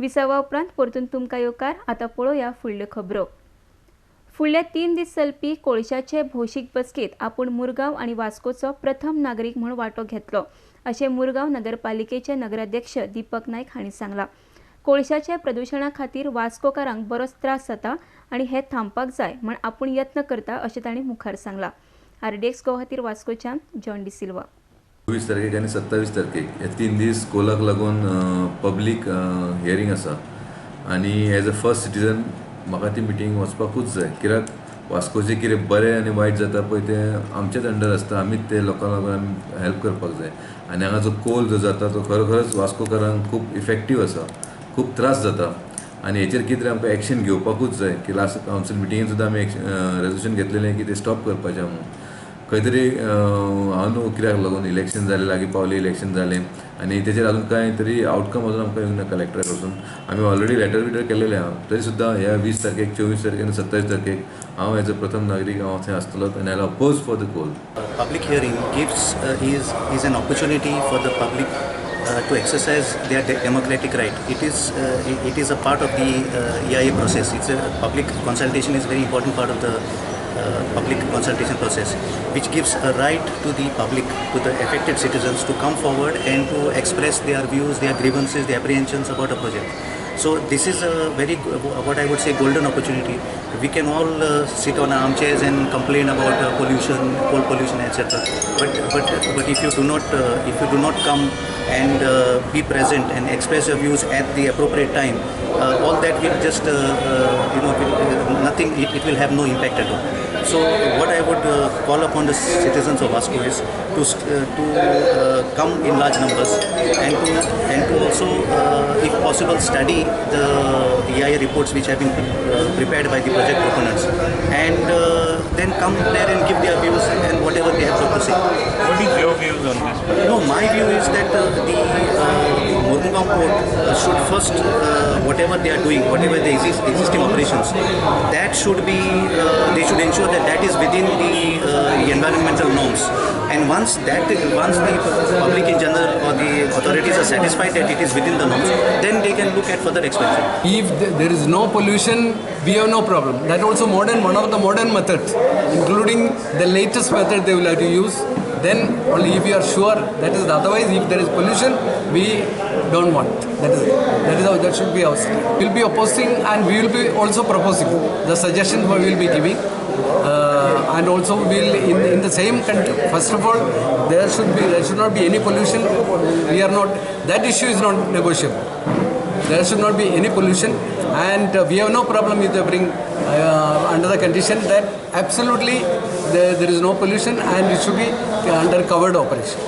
विसवा उपरांत परतून तुमकां येवकार. आतां पळोवया फुडल्यो खबरो. फुडले 3 दीस चलपी कोळशाचे भौशीक बसकेत आपूण मुरगांव आनी वास्कोचो प्रथम नागरीक म्हूण वांटो घेतलो, अशें मुरगांव नगरपालिकेचे नगराध्यक्ष दीपक नायक हांणी सांगलां. कोळशाच्या प्रदुशणा खातीर वास्कोकारांक बरोच त्रास जाता आनी हे थांबपाक जाय म्हण आपूण यत्न करता, अशें तांणी मुखार सांगलां. आरडीएक्स गोवा खातीर वास्कोच्यान जॉन डिसिल्वा. 24 तारखेक आनी 27 तारखेक हे 3 दीस कोलाक लागून पब्लीक हियरींग आसा आनी एज अ फर्स्ट सिटीजन म्हाका ती मिटींग वचपाकूच जाय, कित्याक वास्कोचें कितें बरें आनी वायट जाता पळय, तें आमचेच अंडर आसता. आमीच ते लोकांक लागून आमी हेल्प करपाक जाय. आनी हांगा जो कोल जो जाता, तो खरोखरच वास्कोकारांक खूब इफेक्टीव आसा, खूब त्रास जाता आनी हेचेर कितें तरी आमकां एक्शन घेवपाकूच जाय की लास्ट कावन्सील मिटिंगेन सुद्दां आमी रेजोल्युशन घेतलेलें की तें स्टॉप करपाचें म्हणून. खंय तरी हांव न्हू कित्याक लागून इलेक्शन जालें, लागीं पावलें, इलेक्शन जालें आनी तेचेर अजून कांय तरी आवटकम अजून आमकां येवंक ना. कलेक्टरा कडसून आमी ऑलरेडी लेटर बिटर केल्लेले आहा, तरी सुद्दां ह्या 20 तारखेक, 24 तारखेक आनी 27 तारखेक हांव एज अ प्रथम नागरीक हांव थंय आसतलो आनी I oppose for the coal. Public hearing gives is an opportunity for the public to exercise their democratic right. It is a part of the EIA process. It's a public consultation is very important part of the public consultation process, which gives a right to the public, to the affected citizens, to come forward and to express their views, their grievances, their apprehensions about a project. So this is a very, what I would say, golden opportunity. We can all sit on armchairs and complain about pollution, coal pollution, etc. But if you do not come and be present and express your views at the appropriate time, all that will just will, nothing. It will have no impact at all. So what I would call upon the citizens of Vasco is to come in large numbers and to also, if possible, study the EIA reports which have been prepared by the project proponents, and then come there and give their views and whatever they have got to say. What is your views on this? No, my view is that the Mormugao port should first, whatever they are doing, whatever the existing operations, that should be, they should ensure that that is within the environmental norms. And once the public in general or the authorities are satisfied that it is within the norms, then they can look at further expansion. If there is no pollution, we have no problem. That also modern, one of the modern methods, including the latest method they will have to use. Then only if you are sure that is. Otherwise, if there is pollution, we don't want. That is how that should be our stand. We will be opposing and we will be also proposing the suggestions we will be giving. And also will in the same country, first of all, there should not be any pollution. We are not, that issue is not negotiable. There should not be any pollution, and we have no problem if they bring under the condition that absolutely there is no pollution and it should be under covered operation.